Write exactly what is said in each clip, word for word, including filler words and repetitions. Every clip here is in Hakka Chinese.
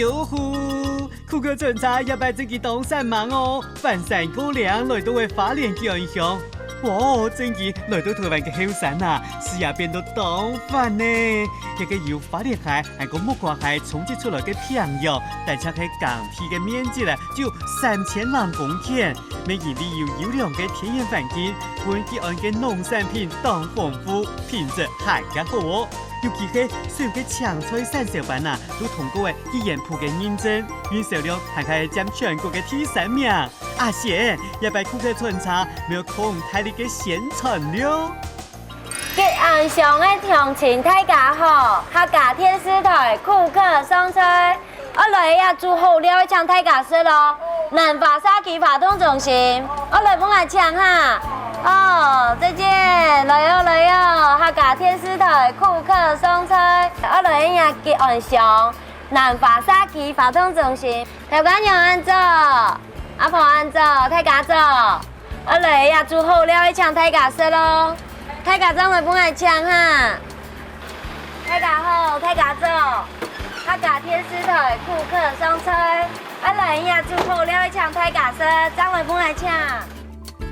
喲呼，酷客春茶這擺真經當煞猛哦！翻山過嶺來到个花蓮吉安鄉。哇，真經來到臺灣个後山啊，視野變到當闊呢！這个由花蓮溪還過木瓜溪衝擊出來个平洋，單淨係耕地个面積啊，就有三千零公頃。乜因為有優良个天然環境，分吉安个農產品當豐富，品質還較好哦。尤其係所有个青菜產銷班啊，都通過个吉安部个認證， 營銷量還係佔全國个第三名。阿賢，這擺酷客春茶，乜有當大力个宣傳了。吉安鄉个鄉親大家好，客家電視臺酷客上菜。愛來个這煮好料愛請大家食哦。南華社區活動中心，愛來分𠊎請哈。哦，再見，來哦來哦，客家電視臺酷客上菜，愛來个這吉安鄉 南華社區活動中心，頭家娘恁早，阿婆恁早，大家早。愛來个這煮好料愛請大家食哦。大家正來分𠊎請哈。大家好，大家早。客家電視臺酷客上菜，愛來个這煮好料愛請大家食，正來分𠊎請。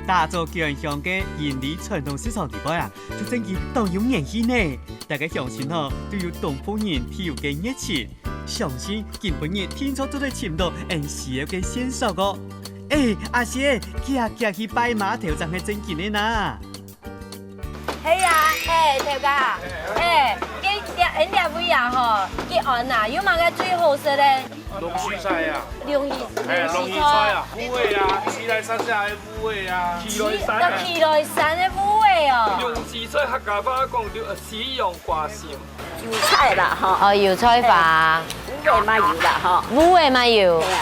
打造吉安鄉个營利傳統市場地位啊，就真經當有人氣呢！大家鄉親吼，都有當分人特有个熱情。 相信今晡日定著做得尋著𠊎需要个線索哦。欸，阿賢，遽遽去拜碼頭正係正經个哪！係啊，係，頭家，欸，這，這，這位啊吼，吉安啊，有麼个最好食个？龍鬚菜啊，龍鬚，欸，龍鬚菜啊，烏魚啊，起來沙沙个烏魚啊，起來山啊，起來山个烏魚哦。龍鬚菜客家話講就，呃，西洋花心。 油菜啦，吼。哦，油菜花。烏魚嘛有啦，吼。烏魚嘛有。係啊。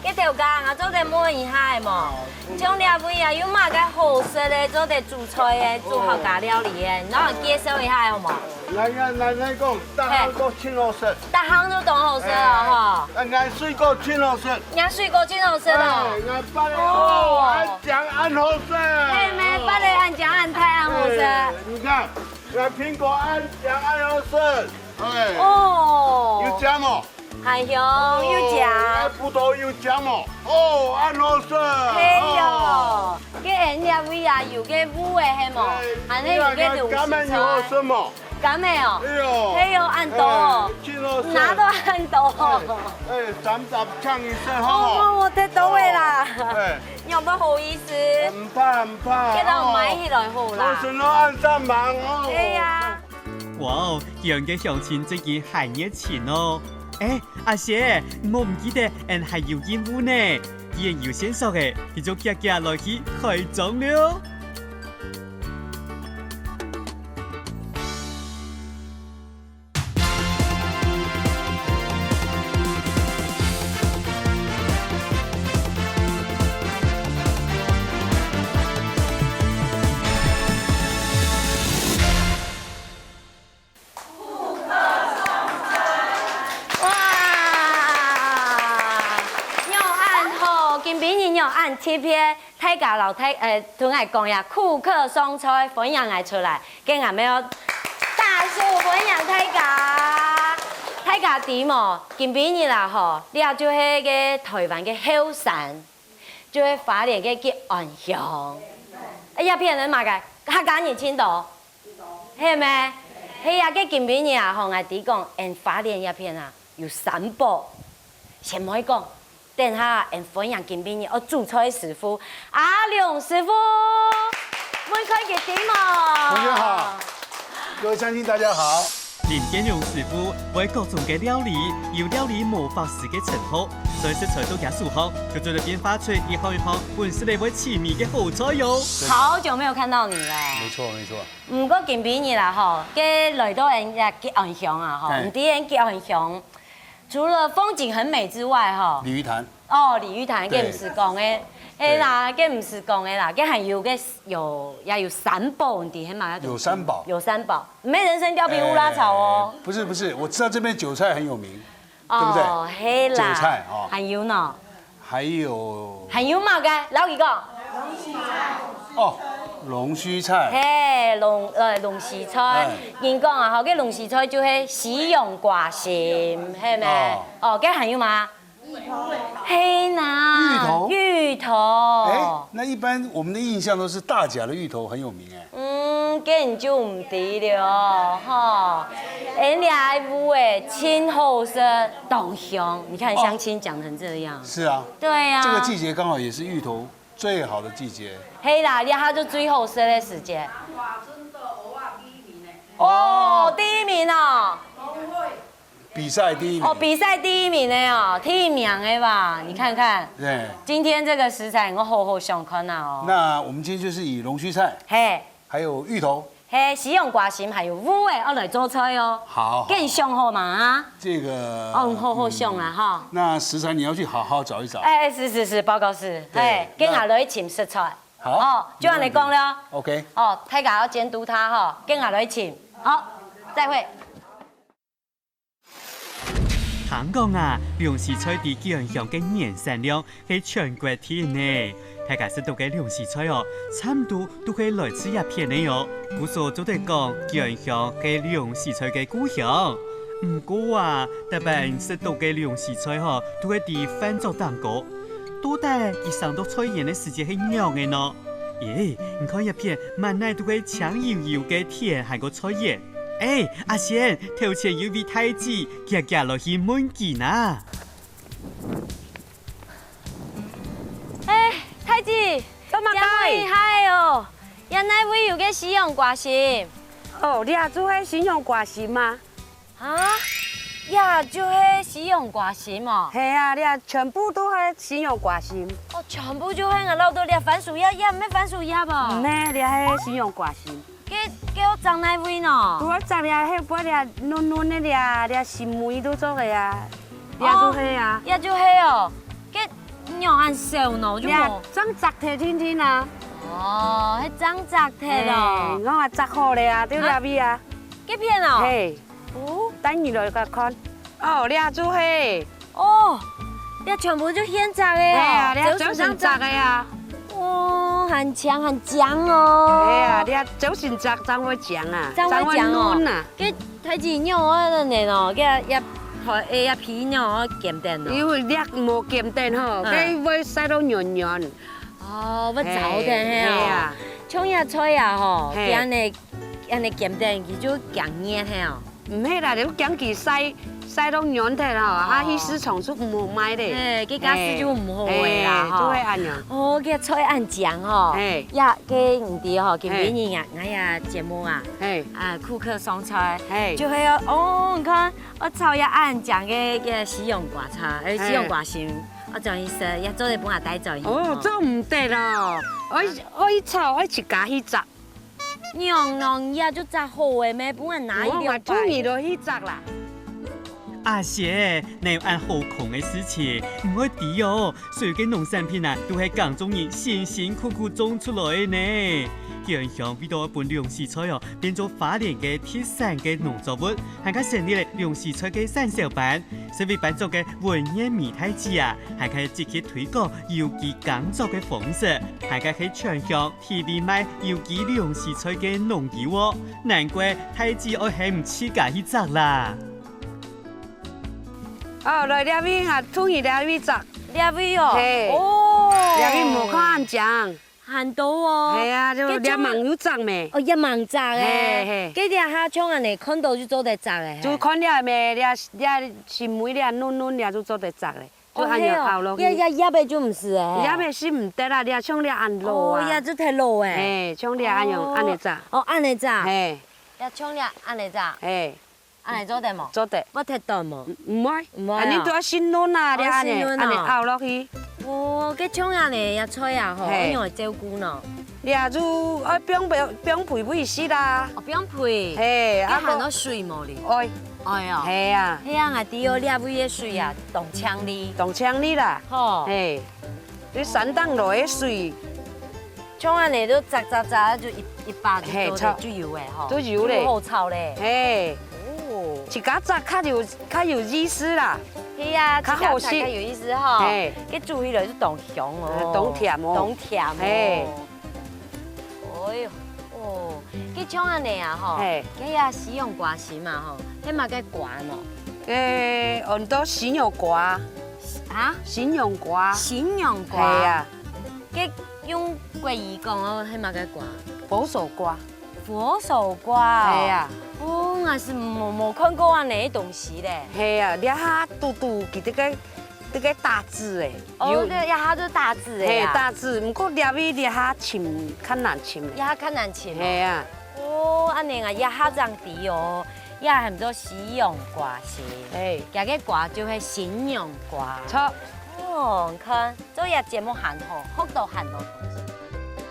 該頭家，𠊎做得問一下無？像這位啊，有麼个好食个，做得煮菜个，煮客家料理个，你摎𠊎介紹一下好無？來，來，來，來講，逐項都盡好食。逐項都當好食哦，吼。哎，𠊎水果盡好食。若水果盡好食哦。哎，𠊎芭樂哦，哦。恁靚恁好食。係咩？芭樂恁靚恁大恁好食。哎，你看， 𠊎蘋果恁靚恁好食，哎。哦。有甜無？還有，有甜。哦，葡萄有甜無？哦，恁好食。係喲，哦。該𠊎這位啊，有該烏个係無？哎，還係有該龍鬚菜。你看，甘仔有好食無？甘仔哦。哎喲。係喲，恁多哦。哎，真好食。拿到恁多哦。哎，哎，三十請你食好無？哦，我忒多个啦。哦，哎。 仰般好意思？毋怕，毋怕，該摎𠊎買起來好啦。哦，做生意恁煞猛哦。係啊。哇哦，吉安个鄉親真經還熱情哦！欸，阿賢，你莫毋記得，𠊎還有任務呢。既然有線索个，你就遽遽來去開張了。 哇！仰恁好，今晡日仰恁特別，大家摎大，呃，同𠊎講呀，酷客上菜，歡迎𠊎出來，該𠊎乜愛大聲歡迎大家。大家知無？今晡日啦吼，這就係个臺灣个後山，就係花蓮个吉安鄉。哎呀，別人嘛个，客家人盡多。 係咩？係啊，該今晡日啊，吼，𠊎知講，𠊎花蓮這片啊，有三寶。先莫講，等下𠊎歡迎今晡日愛煮菜師傅阿龍師傅，問看佢知無？同學好，各位鄉親大家好。林建榮師傅會各種个料理，有料理魔法師个稱號，所以食材到佢手項，就做得變化出一項一項本身會趣味个好菜喲。好久沒有看到你了。沒錯，沒錯。 毋過今晡日啦吼，該來到𠊎這吉安鄉啊吼，哎。毋知𠊎吉安鄉，除了風景很美之外吼，鯉魚潭。哦，鯉魚潭，對。該毋使講个，對。係啦，該毋使講个啦，該還有个有，也有三寶，你知係嘛？有三寶。有三寶，毋係人參貂皮烏拉草哦。哎，不是，不是，我知道這邊韭菜很有名。 對不對？哦，係啦。韭菜，哦。還有呢？還有。還有麼个？老實講。哦，龍鬚菜。嘿，龍，呃，龍鬚菜。哎。人講啊，吼，該龍鬚菜就係西洋瓜心，係無？哦。哦，該還有嗎？係啦，芋頭。芋頭。哎，那一般我們的印象都是大甲的芋頭很有名哎。嗯，該你就毋知了，吼。哎，你還有哎，盡好食，當香。你看鄉親講成這樣。哦。是啊。對啊。這個季節剛好也是芋頭 最好的季節。係啦，這下就最好食个時節。哦，第一名哦。比賽第一名。哦，比賽第一名个哦，第一名个吧？你看看。對。今天這個食材，𠊎好好想看啊哦。那我們今天就是以龍鬚菜，嘿。還有芋頭，嘿，西洋瓜心還有芋仔，愛來做菜哦。好，好。該你想好嘛啊？這個，哦，好好想啊，嗯，哈。那食材你要去好好找一找。哎，哎，是，是，是，報告是。對，哎，該𠊎來尋食材。那，好，哦，就恁樣講了。沒問題。OK。哦，大家愛監督他哈，該𠊎來尋。好，再會。 聽講啊，龍鬚菜在吉安鄉个年產量係全國第一呢。大家食到个龍鬚菜哦，差毋多都係來自這片个哦。故所做得講，吉安鄉係龍鬚菜个故鄉。毋過啊，逐擺食到个龍鬚菜吼，都係在飯桌頂高。到底佢生到菜園个時節係仰仔呢？咦，你看這片滿哪都係青油油个田還過菜園。 哎，阿仙，頭前有位大姊，遽遽來去問佢啊。哎，大姊，做麼个？真厲害哦！這哪位有个西洋瓜心？哦，這就係西洋瓜心啊。啊？這就係西洋瓜心哦？係啊，這全部都係西洋瓜心。哦，全部就係𠊎恅到這番薯葉，這毋係番薯葉哦？毋係，這係西洋瓜心。 該，該愛摘哪位呢？都愛摘這，該尾這嫩嫩个這，這新芽都做个啊，這就係啊。哦，這就係哦。該仰恁少呢？就無。這正摘忒定定啊。哦，該正摘忒哦。嘿，𠊎摘好了啊，在這位啊。該片哦。嘿，哦。等你來看。哦，這就係。 哦，這全部就現摘个哦，係啊，這朝晨摘个啊。哦，還靚還靚哦。係啊，這朝晨摘正會靚啊，正會靚哦。正會嫩啊。該大姊仰恁樣哦，該這，這皮仰愛剪斷哦。因為這無剪斷吼，嗯。該會曬到軟軟。哦，會燥个係哦。係啊。像這菜啊吼，嘿。佢恁樣，恁樣剪斷，佢就驚熱係哦。 毋係啦，你驚佢曬，曬到軟忒吼，啊，哦。去市場就毋好賣咧。嘿，該價錢就毋好个啦，嘿，吼。就會恁樣。哦，該菜恁靚吼。嘿。呀，該你知吼，今晡日啊，嘿。𠊎也節目啊，嘿。啊，顧客上菜，嘿。就會要，哦，你看，𠊎炒這恁靚个，个西洋瓜菜，呃，嘿。西洋瓜心，𠊎轉去食，也做得分𠊎帶轉去。哦，吼。做毋得咯，愛，愛炒，愛自家去摘。 仰能也就摘好个咩？分𠊎拿一兩把。𠊎，𠊎中意就去摘啦。阿雪，哪有恁好空个事情？毋會知哦，所有个農產品啊，都係耕種人辛辛苦苦種出來个呢。吉安鄉為著分龍鬚菜哦，變做花蓮个特產个農作物，還較成立了龍鬚菜个產銷班。 身為班長个溫燕美大姊啊，還較積極推廣有機耕作个方式，還較係全鄉第一位賣有機龍鬚菜个農友哦。難怪大姊愛喊自家去摘啦。哦，來這位啊，中意這位摘。這位哦。嘿。哦。這位無看恁靚。 還多哦。係啊，就該種這網有摘咩？哦，這網摘个。嘿，嘿。該這下像恁樣看到就做得摘个，嘿。就看這咩，這，這新芽這嫩嫩這就做得摘咧，就恁樣拗落去。哦，嘿哦，這，這葉仔就毋使个，嘿。葉仔係毋得啦，這像這恁老啊。哦，這就忒老个。嘿，像這恁樣，哦。恁樣摘。哦，恁樣摘。嘿。這像這恁樣摘。嘿。 恁樣做得無？做得。愛忒斷無？毋會。毋會啊。恁樣都愛新嫩啊，哦，你恁樣，新嫩啊。恁樣拗落去。哦，該像恁樣个菜啊，吼，嘿。愛仰般照顧呢？你啊，就愛放肥，放肥喂食啦。哦，放肥。嘿，該還愛水無哩？愛。愛哦。嘿啊。嘿啊，𠊎知哦，這位个水啊，當淨俐。當淨俐啦。吼。嘿。 你山頂落个水。像恁樣都摘摘摘，就一，一把就做得，嘿，就有个吼，就有咧。就好炒咧。嘿。哦。自家摘較有，較有意思啦。係啊，較好食。自家摘較有意思吼。嘿。該煮起來就當香哦。呃，當甜哦。當甜哦。嘿。哎喲，哦，該像恁呢啊吼，嘿。該呀西洋瓜心嘛吼，係麼个瓜呢？誒，安到西洋瓜，啊？西洋瓜。西洋瓜。係啊。該用國語講哦，係麼个瓜？佛手瓜。佛手瓜哦。係啊。哦，𠊎係無，無看過恁呢个東西咧。係啊，這下堵堵佢這个，這个打子誒。 哦，有。對，這下就打子个嘿，啊。打子，毋過這位這下尋較難尋。這下較難尋哦。嘿啊。哦，恁呢啊，這下正知哦，這喊做西洋瓜心。嘿。這个瓜就係西洋瓜。著。哦，你看，做這節目還好，學到還多東西。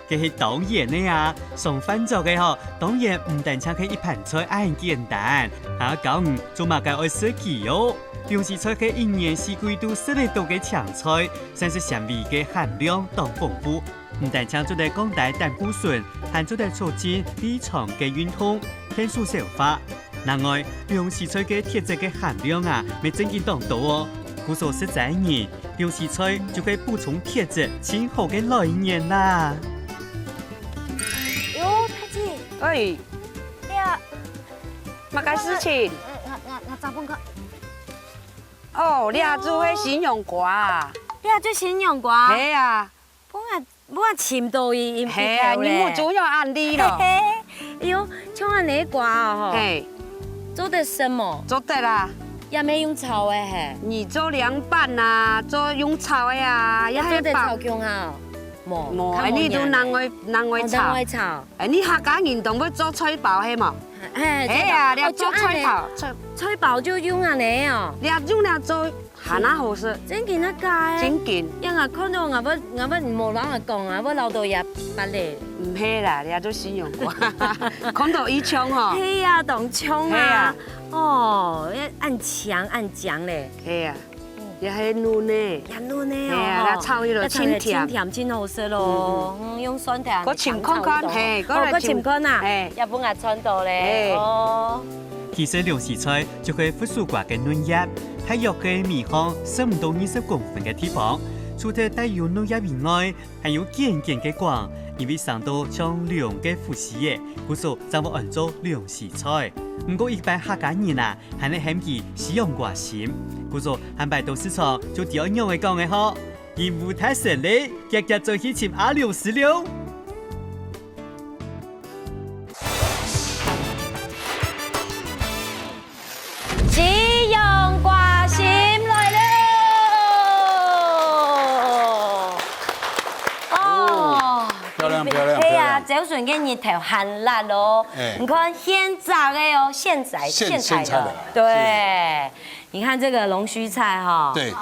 該係當然个啊，上飯桌个吼，當然毋單淨係一盤菜恁簡單，還愛教你做麼个愛食佢哦。龍鬚菜係一年四季都食得到个青菜，膳食纖維个含量當豐富，毋單淨做得降低膽固醇，還做得促進胃腸个運動， 𢯭手消化。另外，龍鬚菜个鐵質个含量啊，乜正經當多哦。故所食齋人，龍鬚菜就係補充鐵質盡好个來源啦。喲，大姊，哎，這麼个事情？𠊎、𠊎、𠊎、𠊎找分看。哦，這就係西洋瓜啊。這就西洋瓜？係啊。 分𠊎、分𠊎尋到佢，佢係啊，佢頭咧。你目珠有恁利咯。嘿嘿，哎喲，像恁呢个瓜哦，吼。嘿。做得食無？做得啦。也免用炒个嘿。你做涼拌啊，做用炒个啊，也係包。做得炒共下哦？無，無，較無哎，你都人个。另外、另外炒。哦，另外炒。哎，你客家人都會做菜包係無？哎，係啊，你做菜包，做恁呢。菜、菜包就用恁呢哦。你用來做 還較好食。正經啊假个？正經。呀，𠊎看到𠊎會、𠊎會無人來講啊，會恅到也發咧。毋係啦，這都西洋瓜。看到佢像吼。係啊，當像啊。係啊。哦，恁靚恁靚咧。係啊，也係嫩呢。也嫩呢哦。係啊，吼。該炒起來清甜。該炒起來清甜，真好食咯。嗯，嗯。嗯，用蒜頭。我尋看看，香草豆。嘿，我來尋。哦，我尋看啊。嘿。也分𠊎搪到咧。嘿。哦。其實龍鬚菜就係佛手瓜个嫩葉， 大約係尾項十五到二十公分个地方，除忒帶有嫩葉以外，還有尖尖个梗，因為生到像龍个鬍鬚仔，故所正會安做龍鬚菜。毋過一般客家人啊，還係喊佢西洋瓜心，故所下擺到市場就知愛仰仔講个吼。任務達成咧，遽遽轉去尋阿龍師了。 西洋瓜心來了！哦，哦，漂亮，漂亮，係啊，漂亮。朝晨个日頭還辣哦。哎。你看，現摘个哦，現摘，現，現採的。現採的啦。對，是。你看這個龍鬚菜哈。對。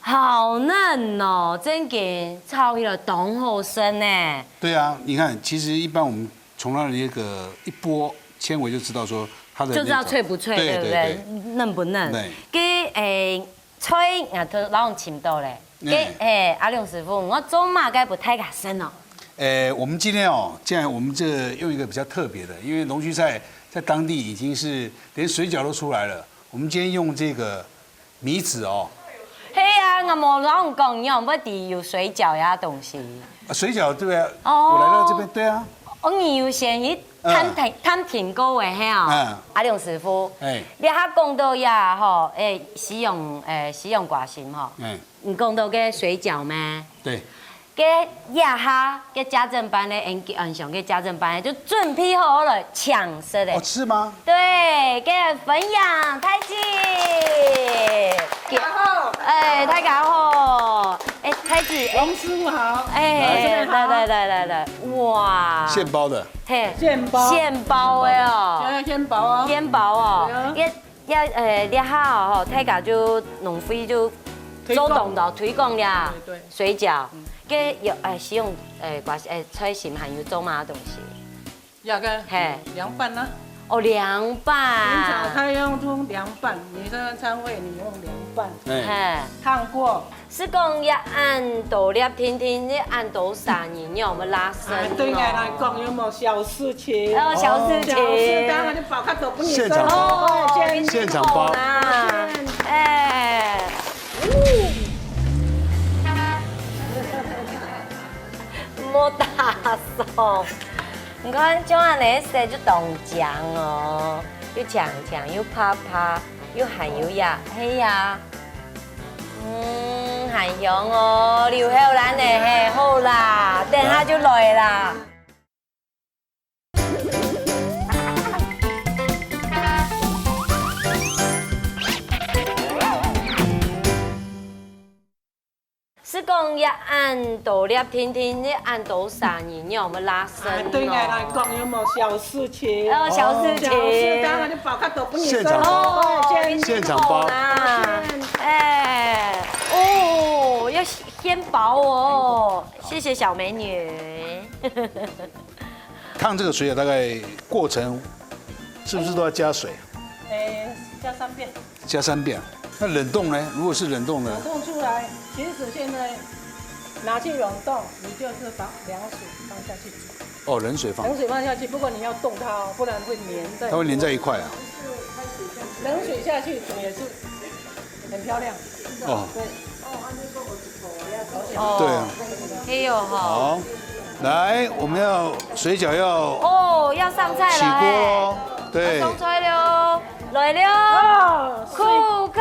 好嫩哦，正經炒起來當好食呢。對啊，你看，其實一般我們從它的那個一剝纖維就知道說它的那種，就知道脆不脆，對，對不對？對，對。嫩不嫩？對。該，誒，菜𠊎都摎你尋到咧。該，哎。誒，阿龍師傅，𠊎做麼个分大家食哦？誒，我們今天哦，既然我們這用一個比較特別的，因為龍鬚菜在當地已經是連水餃都出來了，我們今天用這個 米紙哦。係啊，𠊎無摎你講，仰會知有水餃這東西。啊，水餃，對啊，哦。我來到這邊，對啊。哦，你有先去探聽，嗯。探聽過个，係哦。嗯。阿龍師傅，哎。這下講到這吼，誒，西洋，誒，西洋瓜心吼。哎。你講到个水餃咩？對。 該這下，該家政班个，恩吉安鄉个家政班个，就準備好來請食咧。哦，是嗎？對，該分享，大姊。大家好。哎，大家好。哎，大姊，哎。龍師傅好。哎，來，來，來，來，來，來。哇。現包的。嘿。現包。現包个哦。現在現包哦。現包哦。對啊。該 這，呃，這下吼，大家就農會就做動作推廣了，對，對。水餃，嗯。該有，呃，西洋，呃，瓜，呃，菜心還有做麼个東西？這個，嘿。涼拌啊。哦，涼拌。平常他用，用涼拌，你這個餐會你用涼拌，哎。嘿。燙過。 係講這恁多粒定定，這恁多儕人，仰會罅生哦？哎，對𠊎來講，有無小事情？哦，小事情。小事，當然就包較多分你食咯。現場包。哦，現場包。哎。莫打爽。你看，像恁樣色就當靚哦，又靚靚，又白白，又還有呀，係呀。嗯，還香哦，流口瀾呢，係，好啦，等下就來啦。 係講這恁多粒定定，這恁多儕人仰會罅身哦？對𠊎來講，有無小事情？哦，小事情。小事當然就包較多分你現場包。哦，現場包。哎，哦，要現包哦，謝謝小美女。燙這個水餃大概過程是不是都要加水？哎，加三遍。 加三遍。那冷凍呢？如果是冷凍呢？冷冻出來，其實現在拿去冷凍，你就是把涼水放下去煮。哦，冷水放。冷水放下去，不过你要冻它哦，不然会黏在。它会黏在一块啊。冷水下去煮也是很漂亮。哦。对。哦，对啊。可以哦，哈。好，来，我们要水饺要哦，要上菜了，起锅哦。哎。对。要上菜了哦。 來了，哦，顧客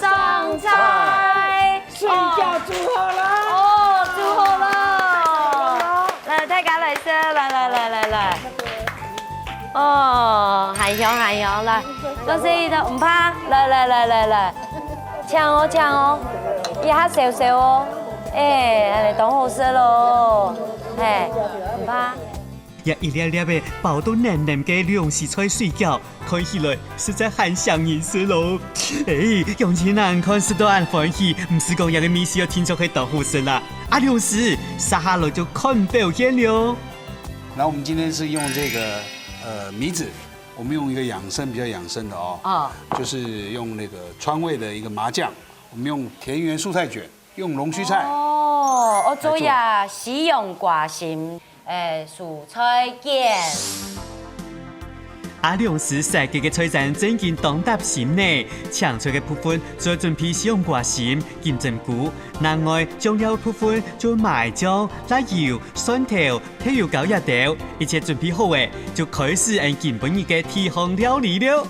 上菜，水餃煮好了。哦，煮好了。來，大家來食，來來來來來。哦，還香還香，來，多謝你的，毋怕，來來來來來，請哦請哦，一下燒燒哦，哎，恁樣當好食咯，嘿，毋怕。 這一粒粒个包到淰淰个涼絲菜水餃，看起來實在還像人食咯。哎，楊親啊，看食到恁歡喜，毋使講這个味緒哦，定著係當好食啦。阿良師，續下來就看表現了。然後我們今天是用這個，呃，米紙，我們用一個養生，比較養生的哦，啊。就是用那個川味的一個麻醬，我們用田園蔬菜捲，用龍鬚菜。哦，𠊎做這西洋瓜心。 誒，蔬菜捲。阿良師設計个菜單正經當貼心呢，青菜个部分主要準備西洋瓜心、金針菇，另外醬料个部分就麻醬、辣油、蒜頭、豆油膏這兜，一切準備好誒，就開始𫣆今晡日个地方料理了。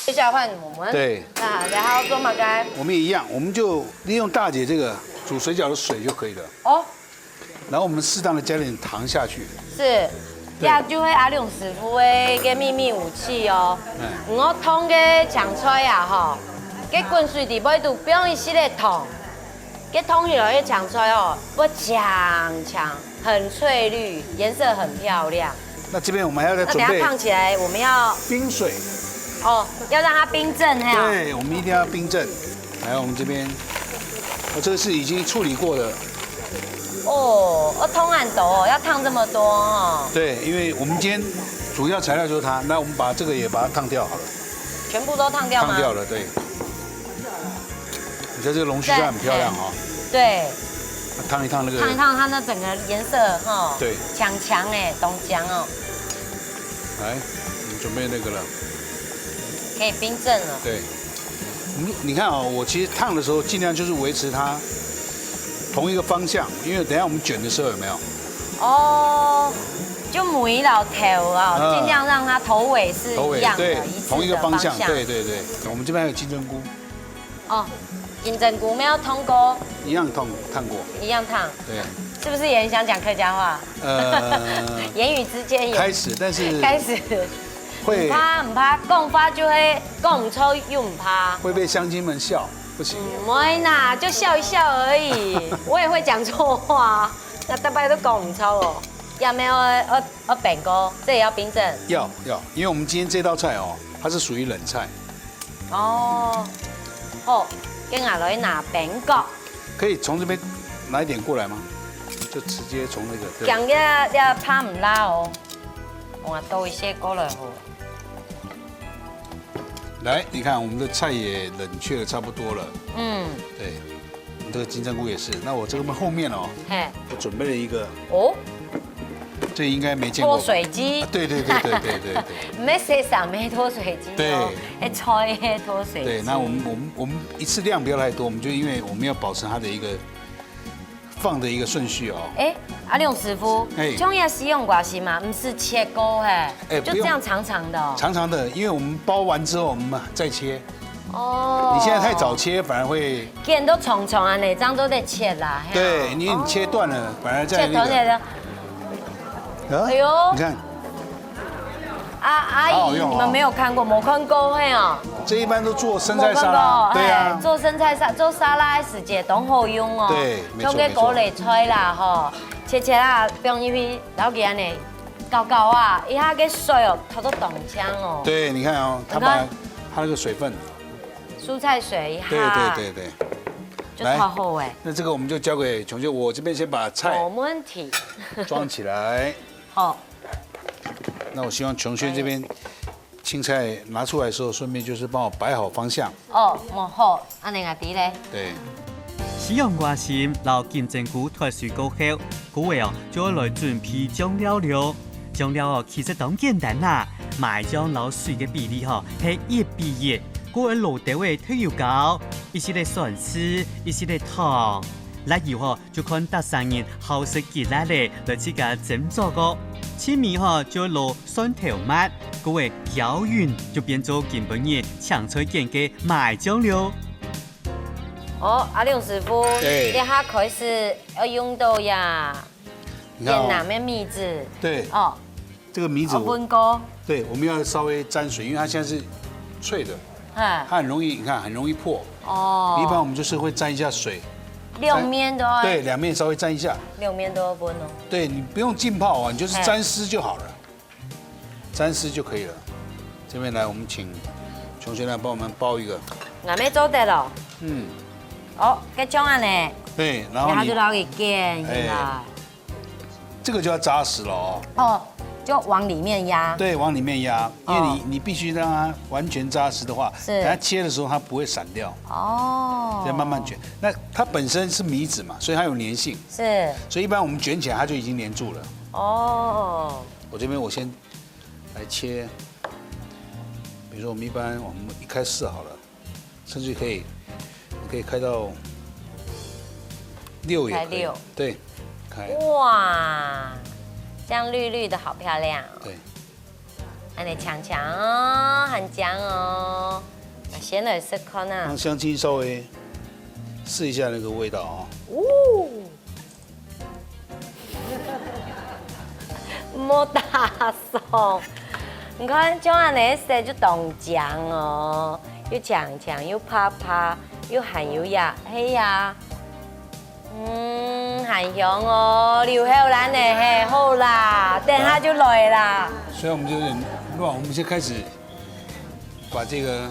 接下來換我們。對。那，然後做麼个？我們也一樣，我們就利用大姐這個煮水餃的水就可以了。哦。然後我們適當地加點糖下去。是，對。這就係阿良師傅个，个祕密武器哦。哎。你愛燙个青菜啊，吼，个滾水底背肚放一息仔糖。 該燙起來个青菜哦，會青青，很翠綠，顏色很漂亮。那這邊我們還要再準備，那等下燙起來，我們要冰水。哦，要讓它冰鎮，嘿啊。對，我們一定要冰鎮。來，我們這邊，哦，這個是已經處理過的。哦，哦，燙恁多哦，要燙這麼多哦。對，因為我們今天主要材料就是它，那我們把這個也把它燙掉好了。全部都燙掉嗎？燙掉了，對。 你看這個龍鬚菜很漂亮哦。對。那燙一燙那個，燙一燙，它那整個顏色哈，對。強強欸，當強哦。來，我們準備那個了。可以冰鎮了。對。你，你看哦，我其實燙的時候盡量就是維持它同一個方向，因為等一下我們捲的時候有沒有？哦，就每一老頭啊，嗯。盡量讓它頭尾是一樣的，頭尾，對，一致的同一個方向，方向。對，對，對。我們這邊還有金針菇。 哦，金針菇沒有燙過，一樣燙，燙過。一樣燙。對。是不是也很想講客家話？呃，言語之間有開始，但是開始。會，毋怕，毋怕，講話就會講毋著，又毋怕。會被鄉親們笑，不行。嗯，毋會啦，就笑一笑而已。我也會講錯話，那大概都講毋著哦。也沒有，呃，呃，冰過，這也要冰鎮。要，要，因為我們今天這道菜哦，它是屬於冷菜。 哦，好，該𠊎來拿冰角。可以從這邊拿一點過來嗎？就直接從那個，對。講這，這怕毋辣哦。我拿多一些過來好了。來，你看，我們的菜也冷卻得差不多了。嗯。對。 這個金針菇也是。那我這個後面哦，嘿。我準備了一個，哦，這應該沒見過吧？脫水機。啊，對，對，對。毋係洗衫个脫水機哦，對。係菜个脫水機。對，那我們，我們，我們一次量不要太多，我們就因為我們要保持它的一個放的一个顺序哦。哎，阿龍師傅，哎，像這西洋瓜心嘛，毋使切過嘿，哎，就這樣長長的哦。不用。长长的，因为我们包完之后，我们再切。哦。你现在太早切，反而会。见到长长啊，那张都得切啦。嘿啊。对，因为你切断了，哦。反而在那个。切断了。啊，哎呦。你看。啊，阿姨，好好用哦。你们没有看过，没看过嘿哦。这一般都做生菜沙拉，没看过，对啊。哎，做生菜沙，做沙拉的时节，都好用哦。对，没错，像个高丽菜啦，吼。 切切啊，放入去，然后给它呢，搞搞啊，一下个水哦，它都冻僵哦。对，你看哦，它把你看。它那个水分，蔬菜水一下，对对对对，就泡好哎。来，那这个我们就交给琼姐，我这边先把菜没问题。装起来。好，那我希望琼姐这边青菜拿出来的时候，顺便就是帮我摆好方向。哦，蛮好，恁樣啊，弟嘞。对。西洋瓜心摎金針菇脫水過後，各位哦，就愛來準備醬料了。醬料哦，其實當簡單啦，麻醬摎水个比例吼，係一比一。各位落兜仔豆油膏，一息仔酸醋，一息仔糖，辣油吼， 就看逐儕人好食幾辣咧，來自家斟酌哦。盡尾吼就落蒜頭末，過後攪勻就變做今晡日青菜捲个麻醬了。哦，阿龍師傅，對。這下開始要用到呀，你看哦。越南个米子。對。哦。 这个米子，哦，分割。对，我们要稍微沾水，因为它现在是脆的，哎。它很容易，你看很容易破。哦。一般我们就是会沾一下水，两面都要。对，两面稍微沾一下。两面都要分哦。对，你不用浸泡啊，你就是沾湿就好了，哎。沾湿就可以了。这边来，我们请琼学长帮我们包一个。俺们做得了。嗯。哦，该这样呢？对，然后你，然后就拿去煎，哎。是吧？ 这个就要扎实了哦。哦，就往里面压。对，往里面压，因为你，哦。你必须让它完全扎实的话，是。等它切的时候它不会散掉。哦。再慢慢卷。那它本身是米子嘛，所以它有粘性。是。所以一般我们卷起来，它就已经粘住了。哦。我这边我先来切，比如说我们一般我们一开四好了。 甚至可以，可以开到六也可以。开六。对，开。哇，这样绿绿的好漂亮哦。对。还得强强哦，很香哦。那先来试看啊。让香精稍微试一下那个味道啊。哦。 莫打爽。你看，像恁呢色就當靚哦，又靚靚，又白白，又還有呀，係呀。嗯，還香哦，留後咱呢，係，好啦，等下就來啦。虽然我们有点乱，我们先开始把这个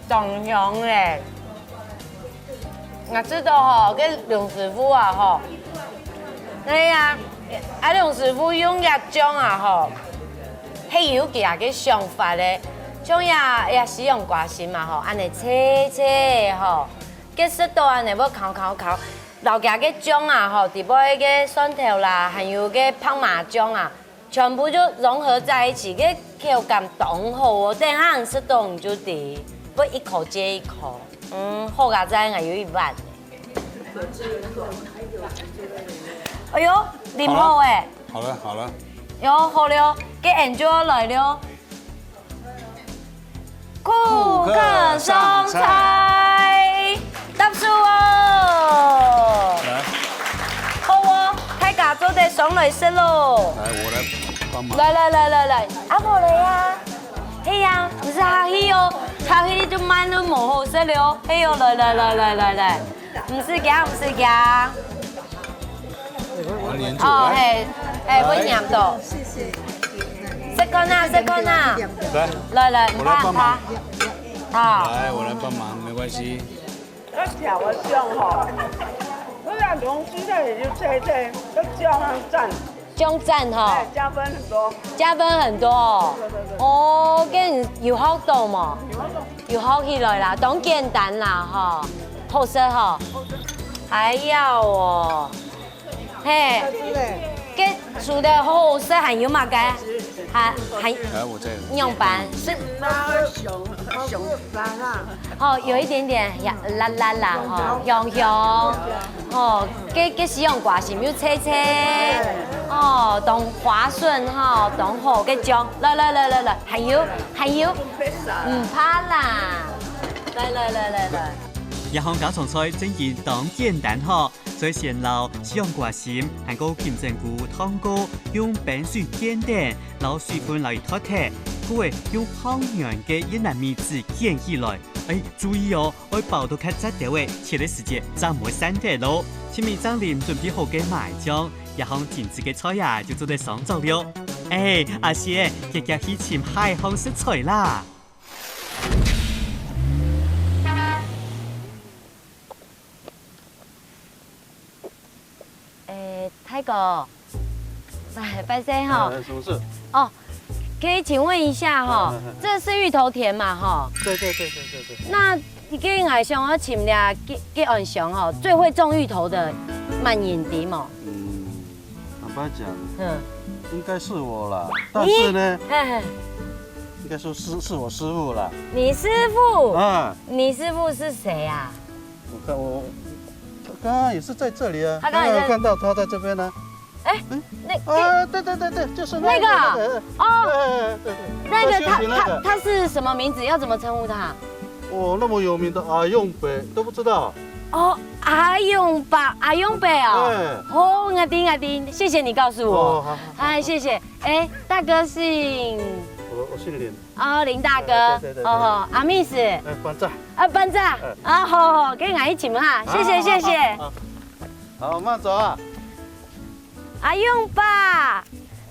当香咧。我知道吼，个梁师傅啊吼，哎呀，啊梁师傅用个酱啊吼，係有佢个想法咧。像呀，呀西洋瓜心嘛吼，恁呢切切吼，个食到恁呢，要烤烤烤，摎佢个酱啊吼，底背个蒜頭啦，還有个白麻醬啊， 全部就融合在一起，个口感當好哦。等下你食到你就知，會一口接一口。嗯，好佳哉，𠊎有一碗。哎喲，啉好欸。好了，好了。喲，好了，个恁就要來了。 顧客上菜，搭手哦！來。好哦，大家做得上來食咯。來，我來幫忙。來來來來來，阿婆來呀！係呀，毋使客氣哦，客氣就慢都無好食了。係哦，來來來來來來，毋使驚，毋使驚。 黏住，哦，來。係，係，會黏到。謝謝。食看啊，食看啊。來，來，來，我來幫忙。你拍，拍。啊。來，我來幫忙，沒關係。要調个醬吼，我兩種蔬菜也就切一切，要醬上讚。醬讚吼。哎，加分很多。加分很多哦。對，對，對。哦，跟有學到嘛？有學到。有學起來啦，當簡單啦，吼。好食吼。好食。哎呀哦。 嘿，好吃嘞。該煮得好好食，還有麼个？還還來，我再仰般？係花和熊，熊是啥啦？哦，有一點點呀，辣辣啦，吼，香香，吼，該該西洋瓜心又脆脆，哦，當滑順吼，當好个醬，來來來來來，還有還有，毋怕啦，來來來來來。這項家常菜正經當簡單吼，最先摎西洋瓜心還過金針菇燙過，用冰水見等，摎水分摎佢脫忒，過後用燙軟个越南米紙捲起來。哎，注意哦， 愛包到較紮兜仔，切个時節正毋會散忒咯。盡尾正淋準備好个麻醬，這項精緻个菜啊就做得上桌了。哎，阿仙，遽遽去尋下一項食材啦！誒，大哥，拜拜拜哈。哎，什么事？哦，可以請問一下哈，這是芋頭田嘛哈？对对对对对对。那你跟我想要請問吉吉安鄉哈，最會種芋頭的滿人地嘛？嗯，坦白讲，嗯，应该是我啦。但是呢，嘿嘿，应该说是是我师傅啦。你师傅，啊，你师傅是谁啊？我看我刚刚也是在这里啊，他刚刚也在有看到他在这边呢。哎，那那啊，对对对对，就是那个那个啊那个哦，哎对对，那个他在修行那个他他是什么名字？要怎么称呼他？哦，那么有名的阿用北都不知道。哦，阿勇伯，阿勇伯哦。哎，哦，我知我知，谢谢你告诉我。哦，好，好哎，谢谢。哎，大哥姓我我姓林。哦，林大哥。哎对对对对哦，阿密斯。哎，班长。啊，班长。哎啊，好好，跟我一起嘛，谢谢谢谢。好，好，好，好慢走啊。阿勇伯，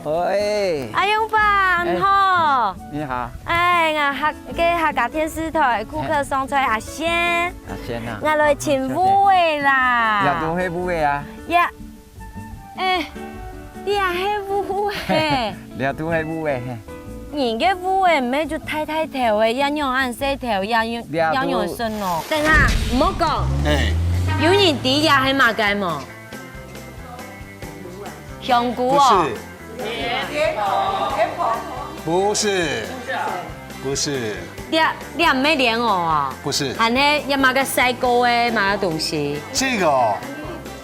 喂，阿勇伯，你好。你好，哎，我客个客家電視台顧客上菜阿仙，阿仙啊，我來尋芋仔啦。這都係芋仔啊，呀，哎，這係芋仔。這都係芋仔嘿。人个芋仔毋係就大大條个，也仰恁細條，也仰這都也仰順哦。等下，毋好講，哎，有人知這係麼个無？香菇不哦。是，不是，不是，這這毋係蓮藕啊，不是，還係一麼个細個个麼个東西？这个哦，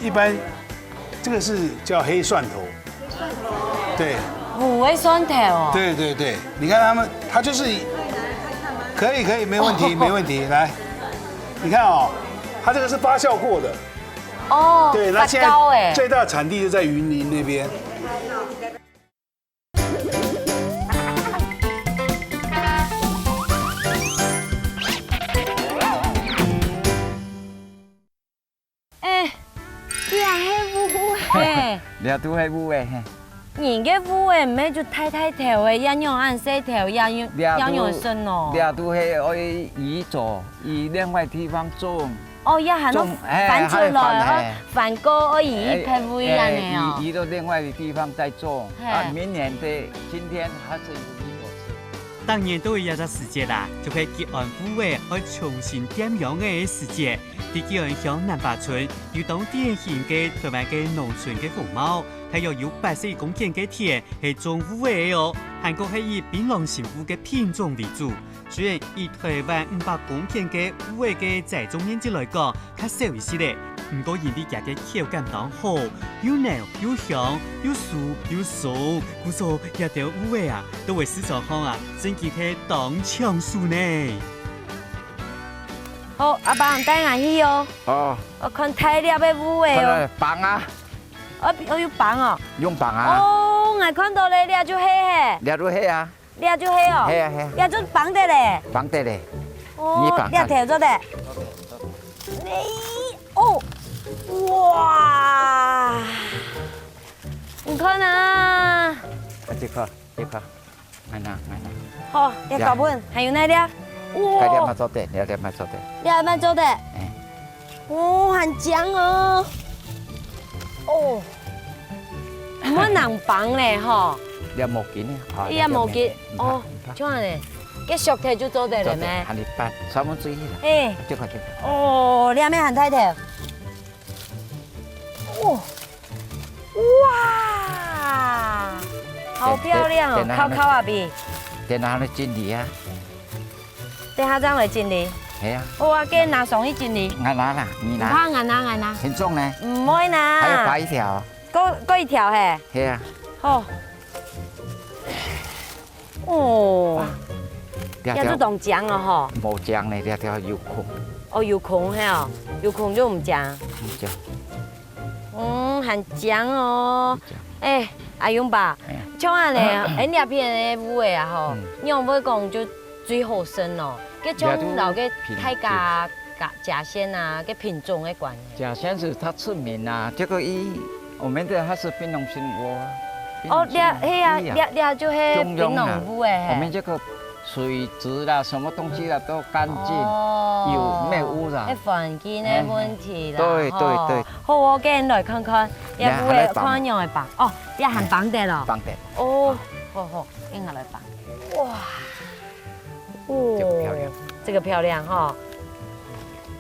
一般这个是叫黑蒜头。对烏个蒜頭哦。对对对，你看他们，他就是可以可以，没问题没问题，来，你看哦，它这个是发酵过的，哦，对，那现發酵哎。在最大产地就在云林那边。哎，這係芋仔。這都係芋仔嘿。人个芋仔毋係就大大條个，也仰恁細條，也仰也這都仰順哦。這都係愛移走，移另外地方種。哦，也還要種哎翻出還要翻來，哎翻過愛移一片位恁樣哦。移移到另外的地方再種。嘿啊，明年的今天還是有一果吃。逐年都有這隻時節啦，就係吉安芋仔愛重新點秧个時節。在吉安鄉南巴村有當典型个台灣个農村个風貌，大約有八十一公頃个田係種芋仔个哦，還過係以檳榔心芋个品種為主。雖然以台灣五百公頃个芋仔个栽種面積來講，較少一息仔，毋過因為佢个口感當好，又軟又香又酥又鬆，故所這兜芋仔啊，都會市場項啊，正經係當搶手呢。好，阿爸帶𠊎去哦，哦，我看大粒个芋仔哦。放啊，哦，哦有放哦。用放啊，哦，𠊎看到咧，這就係嘿，這都係啊，這就係哦。係啊係啊，這就放得咧。放得咧。哦你放，看這頭做得。你哦，哇！你看啊，啊，這個這個，看啊看啊，好，這高分還有哪粒？該粒嘛哇，做得，這粒嘛做得，這還蠻做得。哎，哦，還靚哦。哦，毋好難放咧吼。這無緊啊，啊，這無緊哦，你看像恁呢，這熟忒就做得做得，了咩？還你八三分之一了，哎，這個這個，哦，這面還大條。哦，哇！好漂亮哦，等，等下，烤烤啊比。等下來整理啊。等下正來整理。係啊。哇，該拿上去整理。𠊎拿啦，你拿。你看，𠊎拿，𠊎拿。很重呢。毋會啦。還要拔一條。過，過一條嘿。係啊。哦。哦。這條，這就當靚了吼。無靚呢，這條有孔。哦，有孔嘿哦，有孔就毋靚。毋靚。 嗯，還靚哦。欸，阿勇伯，像恁呢，恁這片个芋仔啊吼，仰會講就最好食哦？該像摎該大家，該甲仙啊，該品種个關係。甲仙是它出名啊，這個一，我們這還是檳榔心芋啊。哦，這，係啊，這，這就係檳榔芋仔嘿。我們這個 水質啦，什麼東西啦都乾淨，哦，有沒有污染？該環境个問題啦，對對對。好，𠊎跟來看看，這芋仔看仰會放，哦，這還放得咯。放得。哦，好好，應該來放。哇，哦，這個漂亮，這個漂亮哈。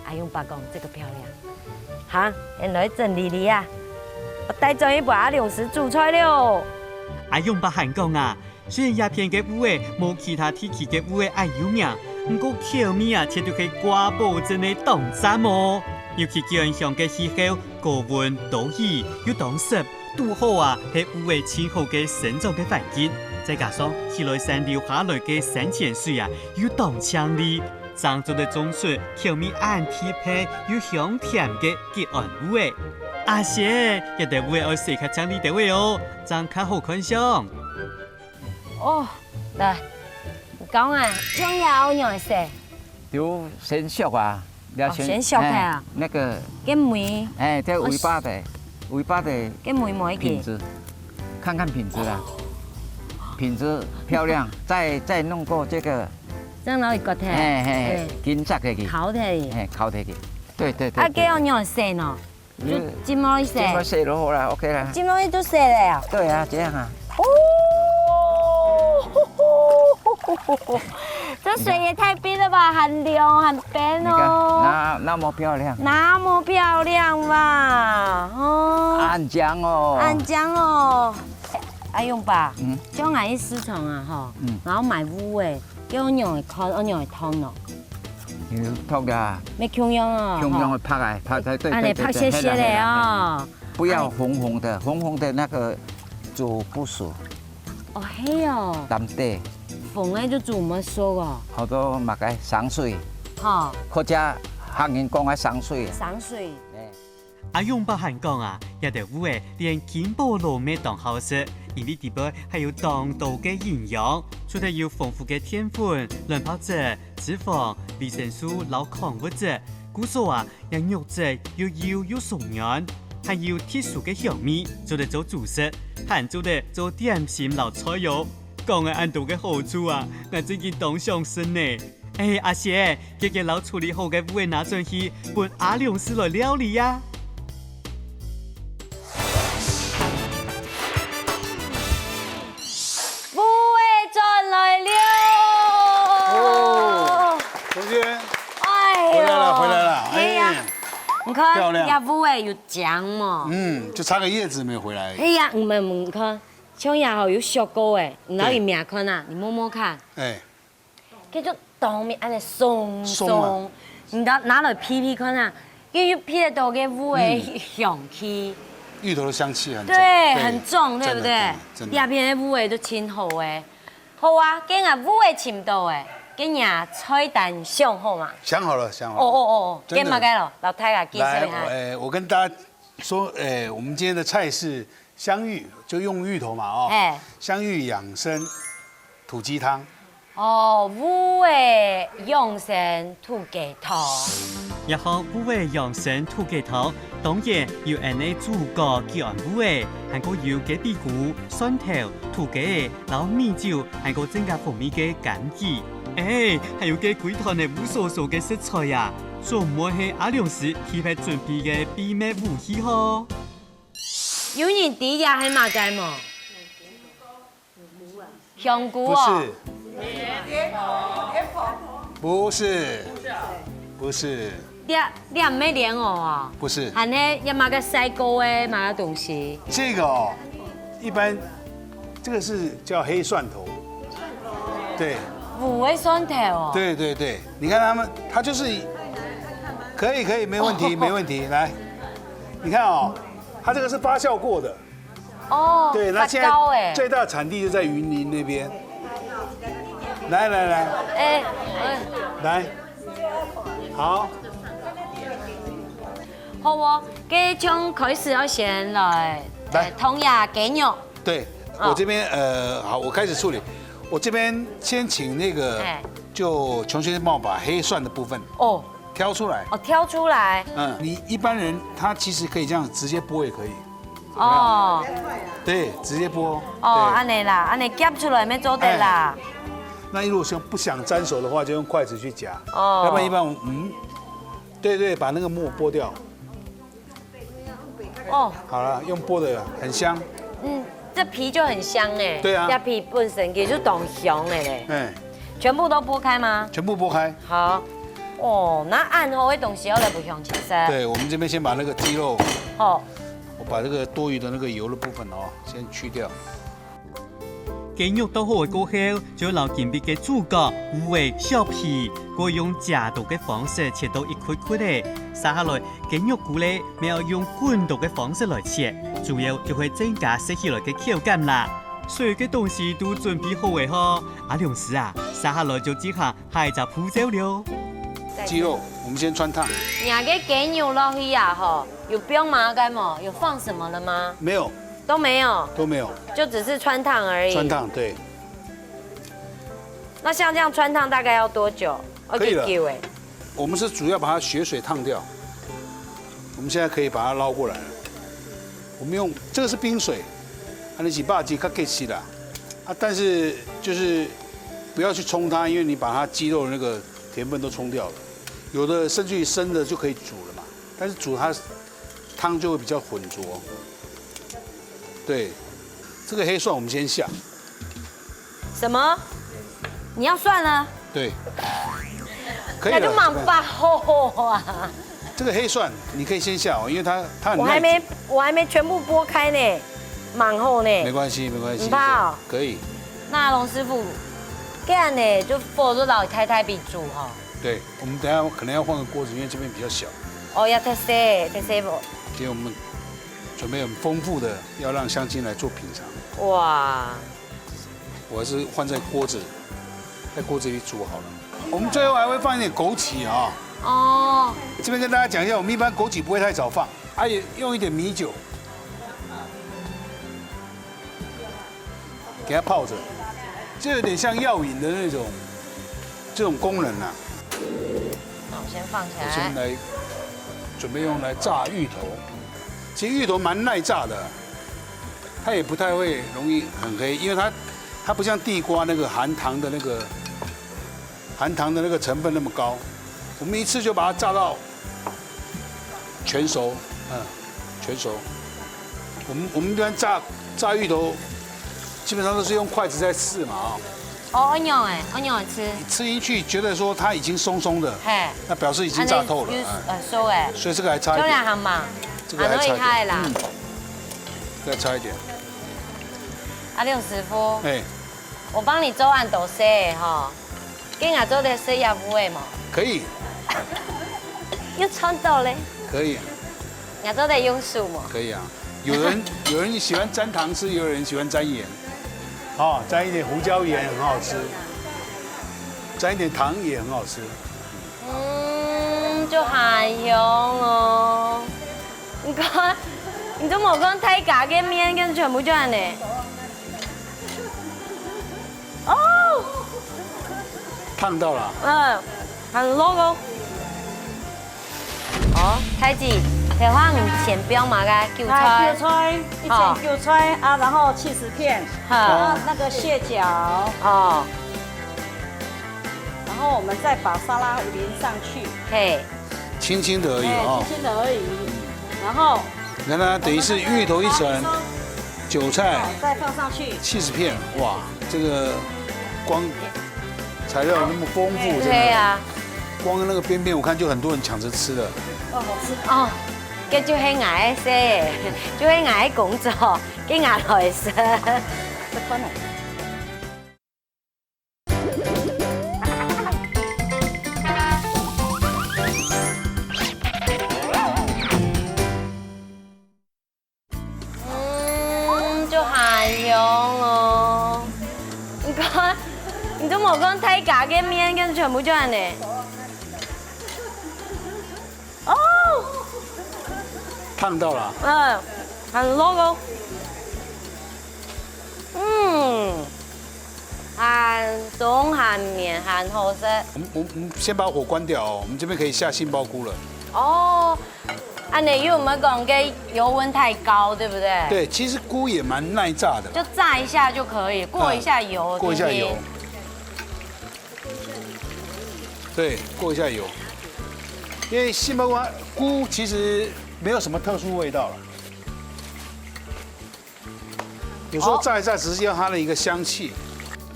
阿勇伯講這個漂亮，好，來整理理啊，𠊎帶轉去分阿良師煮菜了。阿勇伯還講啊， 雖然這片个芋仔無其他地區个芋仔恁有名，毋過口味啊，絕對係掛保證个當讚哦。尤其捲香个氣候，高溫多雨又當濕，堵好啊，係芋仔盡好个生長个環境。再加上起來山流下來个山泉水啊，又當淨俐，正做得種出口味恁特別又香甜个吉安芋仔。阿雪，這兜芋仔愛洗較淨俐兜仔哦，正較好看相。 哦，來，講啊，像這愛仰仔洗？就先削啊，你要先，哦，先削開啊。哎，那個，該尾，哎，這尾巴的，尾巴的，該尾尾个。品質，看看品質啦，品質漂亮，再，再弄過這個，正摎佢割忒，哎，哎，哎，緊紮下去，烤忒，哎，烤忒去，對，對，對，啊，對。該愛仰仔洗呢？ 就浸落去洗。浸落去洗就好了，OK啦。浸落去就洗了啊？對啊，這樣啊。哦，這水也太冰了吧，很涼，很冰哦。你看，那，那麼漂亮。那麼漂亮吧，哦。恁靚哦。恁靚哦。阿勇伯，嗯。像𠊎去市場啊，吼，嗯。然後買芋仔， 愛仰仔看，愛仰仔燙咯。有燙个啊。愛共樣哦，共樣个拍啊，拍，對，對，恁樣拍細細个哦。不要紅紅的，紅紅的那個煮不熟。哦，係哦。淡淡。紅个就煮毋熟哦。好多麼个生水。吼。客家客人講个生水。生水。哎。 阿勇伯還講啊，這兜芋仔連金寶都乜當好食，因為裡背還有當多个營養，除忒有豐富个澱粉、卵白質、脂肪、維生素摎礦物質，故所啊，這肉質又幼又鬆軟，還有特殊个香味，做得做主食，還做得做點心摎菜哦。講了恁多个好處啊，𠊎真經當想食呢。 哎，阿雪，遽遽摎處理好个芋仔拿轉去，分阿良師來料理啊！芋仔轉來了！哦，同學，哎喲，回來了，回來了，係啊，哎，你看，漂亮。這芋仔有靚無？嗯，就差個葉子沒有回來而已。係啊，毋係，你看，像這吼有削過誒，你拿去摸看啊，你摸摸看。哎。 佢就當面恁樣鬆鬆，鬆啊。你拿，拿來鼻鼻看啊，佢又鼻得到个芋仔个香氣。芋頭的香氣很重，對，對，很重，對不對？真的，真的，真的。這片个芋仔都盡好誒。好啊，今日芋仔尋到誒，今日菜單想好嘛？想好了，想好了。哦，哦，哦，哦，真的。今日麼个咯？摎大家介紹一下。來，我，呃，我跟大家說，呃，我們今天的菜是 香芋，就用芋頭嘛，哦。哎。香芋養生土雞湯。哦，芋仔養生土雞湯。這項芋仔養生土雞湯，當然有恁樣主角个芋仔，還過有雞髀菇、蒜頭、土雞仔、摎米酒，還過增加風味个枸杞。哎，還有該歸壇个烏索索个色彩啊，總毋會係阿良師特別準備个秘密武器吼？ 有人知這係麼个無？香菇哦。不是。不是。不是。這，這毋係蓮藕哦。不是。還係這麼个細个个麼个東西？這個哦，一般这个是叫黑蒜头，对，五味蒜头哦。对对对，你看他们，它就是可以可以，没问题没问题，来，你看哦，它这个是发酵过的，哦，对，那现在最大产地就在云林那边。来来来，哎，来，好，好哦，这从开始要先来，来，同下给牛。 对，我这边呃，好，我开始处理。我这边先请那个，哎，就琼学姐帮我把黑蒜的部分哦，挑出来。哦，挑出来。嗯，你一般人他其实可以这样直接剥也可以。哦，对，直接剥。哦，对，恁仔啦，恁仔夾出来乜做得啦。哎，那如果想不想沾手的话，就用筷子去夹。哦，要不然一般我嗯，对对，把那个膜剥掉。 哦，好了，用剥的很香。嗯，这皮就很香哎。对啊，这皮本身其实就当香的嘞。哎，全部都剥开吗？全部剥开。好，哦，那恁好个东西要来分享，其实。对，我们这边先把那个鸡肉，好，我把这个多余的那个油的部分哦，先去掉。 雞肉剁好个過後，就摎今晡日个主角，烏个小皮，過用斜刀个方式切到一塊塊仔。續下來，雞肉牯仔乜愛用滾刀个方式來切，主要就會增加食起來个口感啦。所有个東西都準備好仔吼，阿良師啊，續下來就進行下一隻步驟了。雞肉，我們先汆燙。若个雞肉落去啊吼，有放麼个無？有放什麼了嗎？沒有，都沒有，都沒有，就只是汆燙而已。汆燙，對。那像這樣汆燙大概要多久？可以了。要幾久欸？我們是主要把它血水燙掉，我們現在可以把它撈過來了。我們用，這個是冰水，啊，你是肉質較結實啦，啊，但是就是不要去沖它，因為你把它雞肉的那個甜分都沖掉了。有的甚至於生的就可以煮了嘛，但是煮它湯就會比較渾濁。對，這個黑蒜我們先下。什麼？你要蒜了？對，可以了。那就蠻發吼啊。這個黑蒜你可以先下哦，因為它它很耐煮。我還沒我還沒全部剝開呢，蠻吼呢。沒關係，沒關係，你怕哦？可以。那龍師傅，這樣呢，就火就老太太比煮哈。對，我們等一下可能要換個鍋子，因為這邊比較小。哦，要太細，太細不？今天我們準備很豐富的，要讓鄉親來做品嚐。哇，我還是放在鍋子，在鍋子裡煮好了。我們最後還會放一點枸杞啊。哦，這邊跟大家講一下，我們一般枸杞不會太早放，啊，也用一點米酒。 給它泡著，就有點像藥引的那種，這種功能啊。那我先放起來。我先來準備用來炸芋頭，其實芋頭蠻耐炸的，它也不太會容易很黑，因為它它不像地瓜那個含糖的那個含糖的那個成分那麼高，我們一次就把它炸到全熟，嗯，全熟。我們我們一般炸炸芋頭，基本上都是用筷子在試嘛啊。哦，恁樣欸，恁樣欸，吃。你吃進去，覺得說它已經鬆鬆的，嘿，那表示已經炸透了，恁樣有，哎，呃，熟欸，所以這個還差一點，就兩行嘛，這個還差一點，啊，都厲害啦。嗯，這個還差一點。啊，梁師傅，哎，我幫你做恁多事吼。 該𠊎做得食這芋仔無？可以。又摻到咧。可以啊。𠊎做得用手無？可以啊。有人有人喜歡沾糖吃，也有人喜歡沾鹽。哦，沾一點胡椒鹽很好吃，沾一點糖也很好吃。嗯，就還香哦。你看，你都無看大家个面，跟全部就恁呢。 哦，燙到了。嗯，很熱哦。哦，太子，頭下你先放麼个？韭菜。哎，韭菜，一層韭菜啊，然後起司片，好。然後那個蟹腳，哦，然後我們再把沙拉淋上去。嘿，輕輕的而已哦。哎，輕輕的而已。然後你看它等於是芋頭一層，韭菜，哦，再放上去。起司片，哇，這個光材料那麼豐富，真的。對啊。光那個邊邊，我看就很多人搶著吃了。哦，好吃。哦，這就係𠊎个事，就係𠊎个工作，該𠊎來食。看啊。嗯，就很香哦。你看，你都無看大家个面，跟全部就恁呢。哦，燙到了。嗯，很香哦。嗯，很鬆很綿，很好食。我们我们先把火关掉哦，我们这边可以下杏鲍菇了。哦，恁呢又有没有講个油溫太高，對不對？對，其实菇也蛮耐炸的。就炸一下就可以，過一下油，過一下油。是不是？对，过一下油，因为杏鲍菇它菇其实没有什么特殊味道了。 有时候炸一炸，只是要它的一个香气。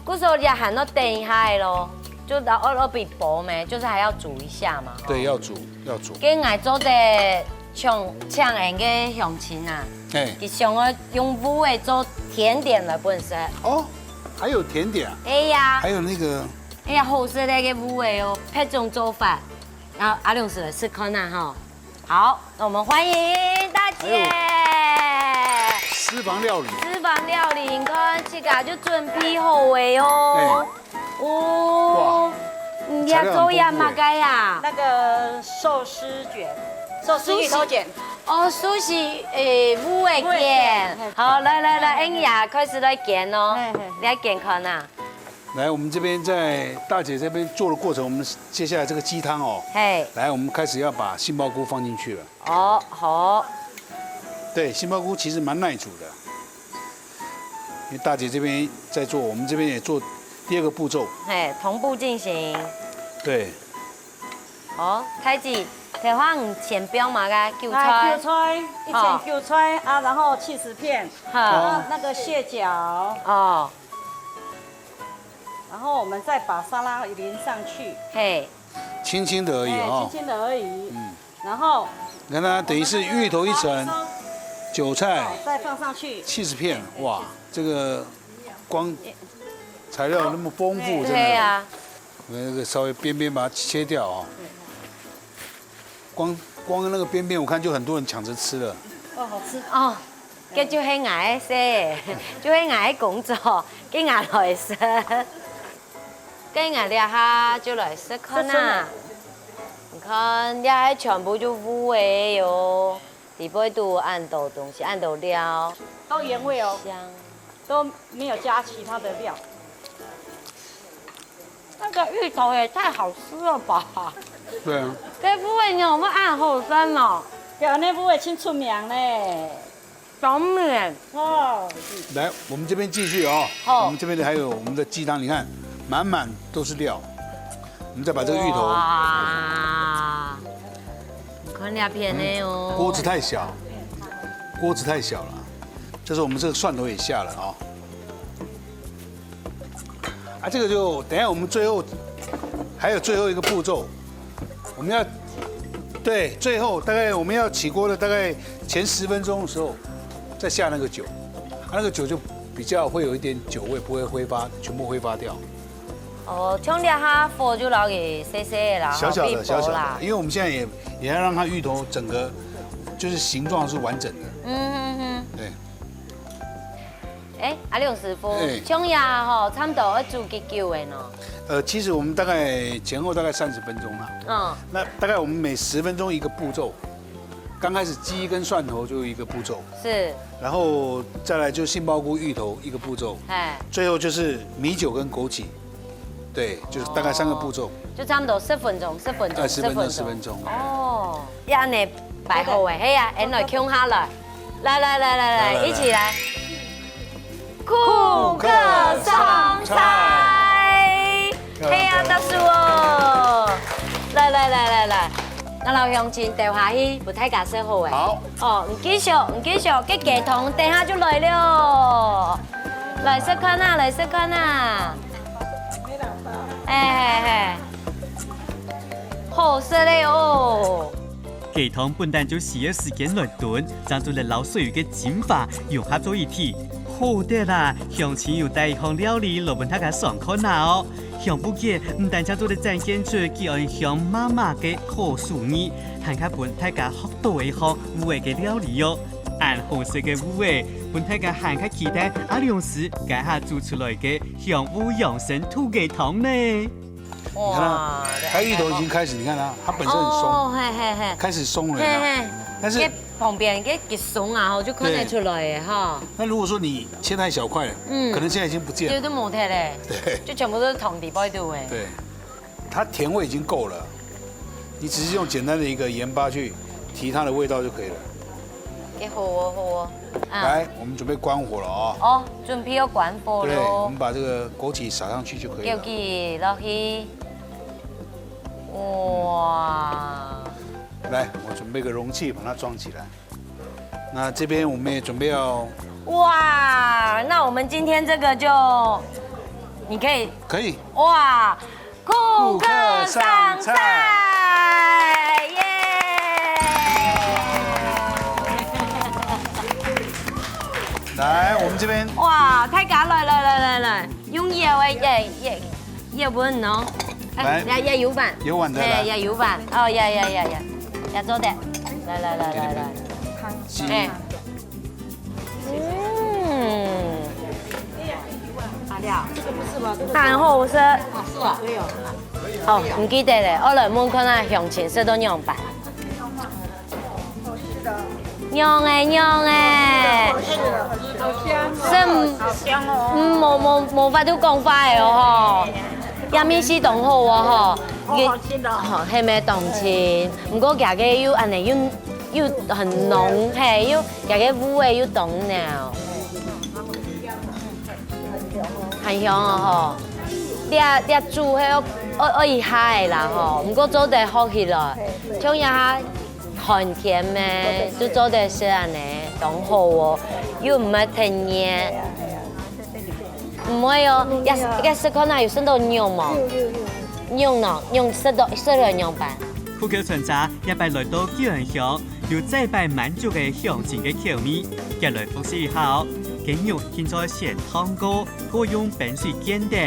故所你還要等一下咯，就然後要比薄咩，就是還要煮一下嘛。對，要煮，要煮。跟𠊎做得像像恁个鄉親啊，哎，佢想要用芋仔做甜點來分食。哦，還有甜點啊？哎呀，還有那个，哎呀，好食个个芋仔哦，別種做法，然後阿良師來試看啊吼。 好，那我們歡迎大姐。哎呦，私房料理。私房料理，你看，自家就準備好个哦。哎。哦，哇，你要做麼个啊？那個壽司捲，壽司芋頭捲。哦，壽司，誒，芋仔捲。芋仔捲，嘿。好，來來來，恩雅開始來捲哦。嘿嘿嘿。你來捲看啊。 來，我們這邊在大姐這邊做的過程，我們接下來這個雞湯哦，嘿，來，我們開始要把杏鮑菇放進去了。哦，好。對，杏鮑菇其實蠻耐煮的，因為大姐這邊在做，我們這邊也做第二個步驟。嘿，同步進行。對。哦，大姐，頭下你先放麼个？韭菜。哎，韭菜，一層韭菜啊，然後起司片，好。啊，那個蟹腳。哦。 然後我們再把沙拉淋上去。嘿。輕輕的而已哦。哎，輕輕的而已。嗯。然後你看它等於是芋頭一層，韭菜，哦，再放上去。起司片，哇，這個光材料那麼豐富，真的。對啊。我們那個稍微邊邊把它切掉哦。 光光那個邊邊，我看就很多人搶著吃了。哦，好吃。哦，這就係𠊎个事，就係𠊎个工作，該𠊎來食。該𠊎這下就來食看啊。你看，這下全部就芋仔喲，裡背都恁多東西，恁多料。都原味哦。香。 都沒有加其他的料。那個芋頭也太好吃了吧！對啊。這芋仔仰會恁好食哦？對啊，那芋仔真出名呢。當然。哦。來，我們這邊繼續哦。好。我們這邊的還有我們的雞湯，你看，滿滿都是料。我們再把這個芋頭，哇，你看這片个哦。嗯，鍋子太小，鍋子太小了。 這時候我們這個蒜頭也下了哦。啊，這個就等一下我們最後還有最後一個步驟，我們要，對，最後大概我們要起鍋的大概前十分鐘的時候，再下那個酒，啊，那個酒就比較會有一點酒味，不會揮發，全部揮發掉。 哦，像這下火就摎佢細細个啦，小小的，吼，小小的，因為我們現在也也要讓它芋頭整個就是形狀是完整的。嗯哼哼。對。哎，阿良師傅，哎。像這吼，差不多要煮幾久个呢？呃，其實我們大概前後大概三十分鐘啦。嗯。那大概我們每十分鐘一個步驟，剛開始雞跟蒜頭就一個步驟，是。然後再來就杏鮑菇、芋頭一個步驟，哎。最後就是米酒跟枸杞。 對，就是大概三個步驟。就差不多十分鐘，十分鐘，呃，十分鐘，十分鐘。十分鐘。哦，這恁仔擺好个，係啊，𠊎來共下來，來來來來來，來來來。一起來。顧客上菜，顧客上菜。係啊，大叔哦，來來來來來。 𠊎摎鄉親兜下去，分大家食好个。好。哦，你繼續，你繼續，該雞湯等下就來了。來食看啊，來食看啊。哎嘿嘿，好食个哦。雞湯本旦就需要時間來燉，正做得摎所有个精華融合做一體，好得啦，鄉親有帶一項料理來分大家嚐看啊哦！香芋粿毋單淨做得展現出佢恁香媽媽个好手藝，還較分大家學到一項芋仔个料理哦。恁好食个芋仔，分大家還較期待阿良師這下煮出來个香芋養生土雞湯呢。你看它，它芋头已经开始，你看它，它本身很松，哦，嘿嘿嘿，开始松了，有没有？嘿嘿，但是这旁边个一松啊，吼，就看得出来耶，哈。那如果说你切太小块了，嗯，可能现在已经不见了，对，都没得嘞，对，就全部都是糖底包肚哎。对，它甜味已经够了，你只是用简单的一个盐巴去提它的味道就可以了。给好哦，好哦。来，我们准备关火了哦。哦，准备要关火了。对，我们把这个枸杞撒上去就可以了。枸杞落去。哇！来，我准备个容器把它装起来。那这边我们也准备要。哇，那我们今天这个就，你可以。可以。哇， 顾客上菜，耶！来，我们这边。哇，大家来来来来来，用摇个，摇摇摇碗哦，来，来摇碗，摇碗的，哎，来，摇碗，哦，摇摇摇摇，摇做得，来来来来来，是，哎。 嗯，恁好食。哦，毋記得咧，𠊎來問看下鄉親食到仰般。仰仔，仰仔，食毋，嗯，無無無法度講話个哦吼。也味緒當好哦吼。好好食哦。吼，係無當清，毋過佢个又恁仔又 又很濃，嘿，又這个芋仔又當濃，很香哦吼。這這煮係愛愛愛一下个啦吼，毋過做得學起來，像這下寒天咩，就做得食恁仔，當好哦，又毋會忒熱。 毋會哦，也也食看啊，有食到肉無？肉喏，肉食到食了仰般？苦口春茶這擺來到九安鄉，有再擺滿足个鄉親个口味。再來複習一下哦，雞肉定著愛先燙過，過用冰水見等，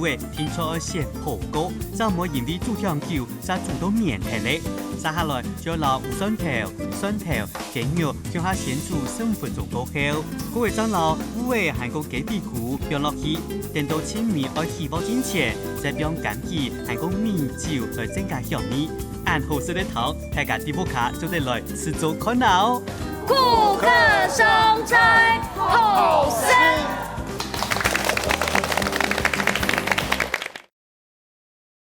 芋仔定著愛先烰過，正毋會因為煮忒久 煞煮到綿忒咧。續下來就摎蒜頭、蒜頭、雞肉共下先煮十五分鐘過後，過後正摎芋仔還過雞髀菇放落去，等到盡尾愛起鑊進前，再放柑桔還過米酒來增加香味。恁好食个湯，大家在屋下做得來試做看啊哦！顧客上菜，好食